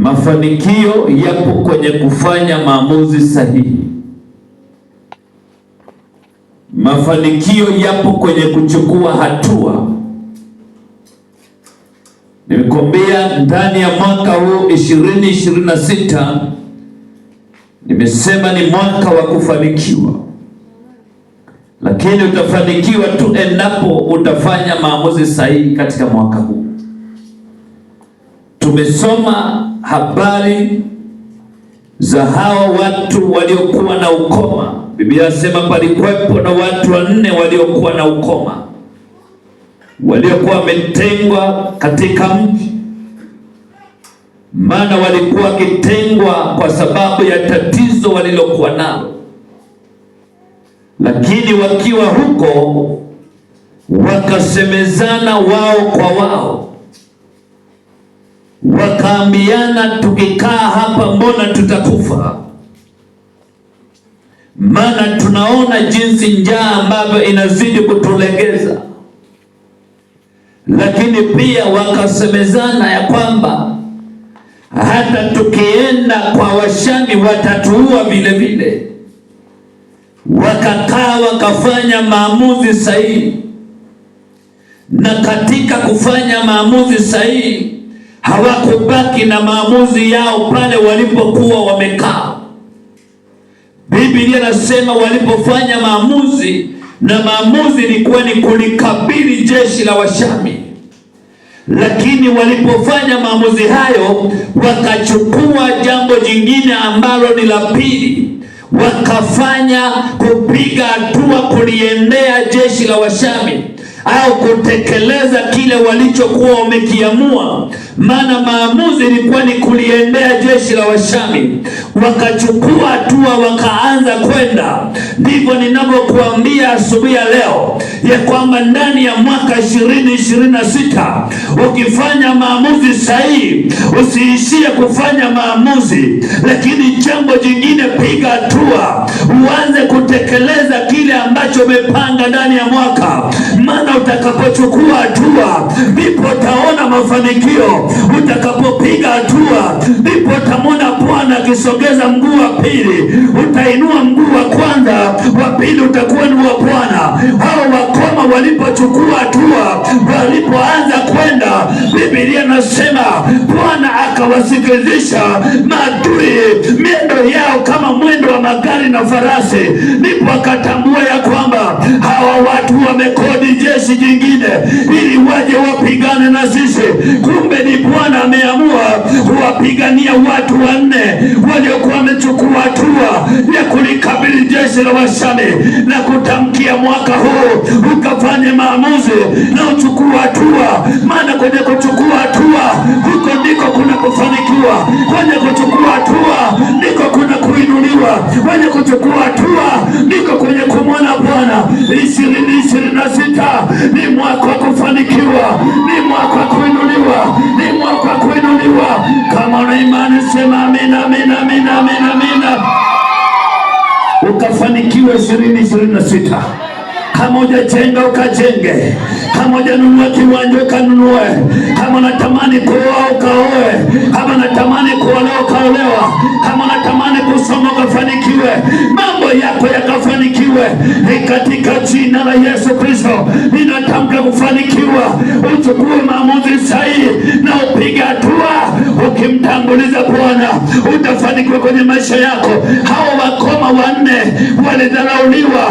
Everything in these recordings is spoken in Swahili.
Mafanikio yapo kwenye kufanya maamuzi sahihi. Mafanikio yapo kwenye kuchukua hatua. Nimekwambia ndani ya mwaka huu 2026, nimesema ni mwaka wa kufanikiwa, lakini utafanikiwa tu endapo utafanya maamuzi sahihi katika mwaka huu. Tumesoma habari za hao watu waliokuwa na ukoma. Biblia inasema palikuwepo na watu wanne waliokuwa na ukoma, waliokuwa wametengwa katika mji, maana walikuwa wakitengwa kwa sababu ya tatizo walilokuwa nalo, lakini wakiwa huko wakasemezana wao kwa wao, wakaambiana, tukikaa hapa mbona tutakufa? Maana tunaona jinsi njaa ambavyo inazidi kutulegeza. Lakini pia wakasemezana ya kwamba hata tukienda kwa Washami watatuua vile vile. Wakakaa wakafanya maamuzi sahihi, na katika kufanya maamuzi sahihi hawakubaki na maamuzi yao pale walipokuwa wamekaa. Biblia inasema walipofanya maamuzi, na maamuzi ilikuwa ni kulikabili jeshi la Washami, lakini walipofanya maamuzi hayo wakachukua jambo jingine ambalo ni la pili, wakafanya kupiga hatua kuliendea jeshi la Washami au kutekeleza kile walichokuwa wamekiamua. Maana maamuzi ilikuwa ni kuliendea jeshi la Washami, wakachukua hatua, wakaanza kwenda. Ndivyo ninavyokuambia asubuhi ya leo ya kwamba ndani ya mwaka 2026 ukifanya maamuzi sahihi, usiishie kufanya maamuzi, lakini jambo jingine, piga hatua, uanze kutekeleza kile ambacho umepanga ndani ya mwaka. Maana utakapochukua hatua ndipo utaona mafanikio. Utakapopiga hatua ndipo utamwona Bwana akisogeza mguu wa pili. Utainua mguu wa kwanza, wa pili utakuwa ni wa Bwana. Hao wakoma walipochukua hatua, walipoanza kwenda, Biblia nasema Bwana akawasikilizisha maadui miendo yao kama mwendo wa magari na farasi. Ndipo akatambua ya kwamba hawa watu wamekodi jeshi jingine ili waje wapigane na sisi. Kumbe ni Bwana ameamua kuwapigania watu wanne waliokuwa wamechukua hatua ya kulikabili jeshi la Washami na kutamkia mwaka huu ukafanye maamuzi na uchukue hatua, maana kwenye kuchukua hatua huko ndiko kuna kufanikiwa, kwenye kuchukua hatua ndiko kuna kuinuliwa, kwenye kuchukua hatua ndiko kwenye kumwona Bwana. 2026 ni mwaka wa kufanikiwa, ni mwaka wa kuinuliwa, ni mwaka wa kuinuliwa. Kama una imani sema amina, amina, amina, amina, amina. Ukafanikiwa 2026. Kama hujajenga ukajenge, kama hujanunua kiwanja ukanunue, kama unatamani kuoa ukaoe, kama unatamani kuolewa ukaolewa, kama unatamani kusoma ukafanikiwe, mambo yako yakafanikiwe. Ni katika jina la Yesu Kristo ninatamka kufanikiwa. Uchukue maamuzi sahihi na upige hatua, ukimtanguliza Bwana utafanikiwa kwenye maisha yako. Hao wakoma wanne walidharauliwa,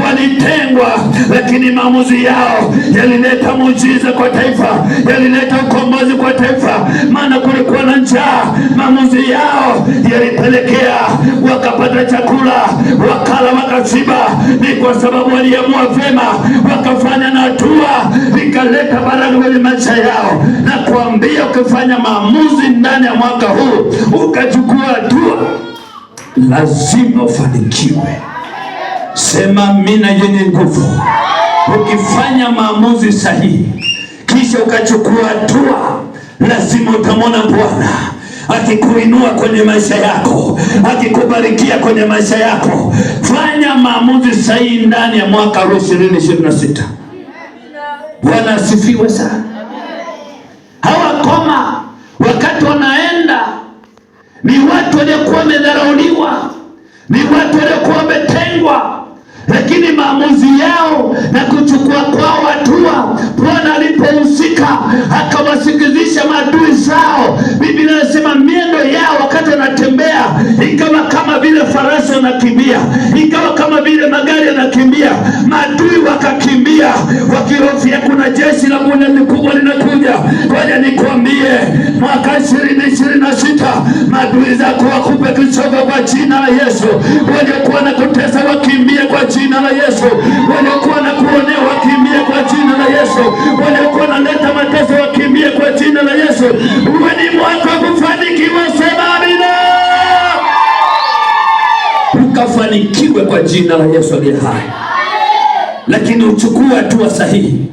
walitengwa, lakini maamuzi yao yalileta muujiza kwa taifa, yalileta ukombozi kwa taifa, maana kulikuwa na njaa. Maamuzi yao yalipelekea wakapata chakula, wakala, wakashiba. Ni kwa sababu waliamua vyema, wakafanya na hatua, ikaleta baraka kwenye maisha yao. Na kuambia ukifanya maamuzi ndani ya mwaka huu ukachukua hatua, lazima ufanikiwe. Sema amina yenye nguvu. Ukifanya maamuzi sahihi kisha ukachukua hatua, lazima utamwona Bwana akikuinua kwenye maisha yako, akikubarikia kwenye maisha yako. Fanya maamuzi sahihi ndani ya mwaka huu 2026. Bwana asifiwe sana. Hawakoma wakati wanaenda watu waliokuwa wamedharauliwa, ni watu waliokuwa wametengwa, lakini maamuzi yao na kuchukua kwao hatua, Bwana alipohusika akawasikizisha maadui zao. Biblia inasema miendo yao wakati wanatembea ikawa kama vile farasi wanakimbia, ikawa kama vile magari yanakimbia. Maadui wakakimbia wakihofia kuna jeshi la Bwana likubwa linakuja. Ngoja nikwambie, mwaka 2026 maadui zako wakupe kisogo kwa jina la Yesu. Waliokuwa na kutesa wakimbie kwa jina la Yesu. Waliokuwa na kuonea wakimbie kwa jina la Yesu. Waliokuwa naleta mateso wakimbie kwa jina la Yesu. Uwe ni mwaka wa kufanikiwa, sema amina, ukafanikiwe kwa jina la Yesu aliye hai, lakini uchukue hatua sahihi.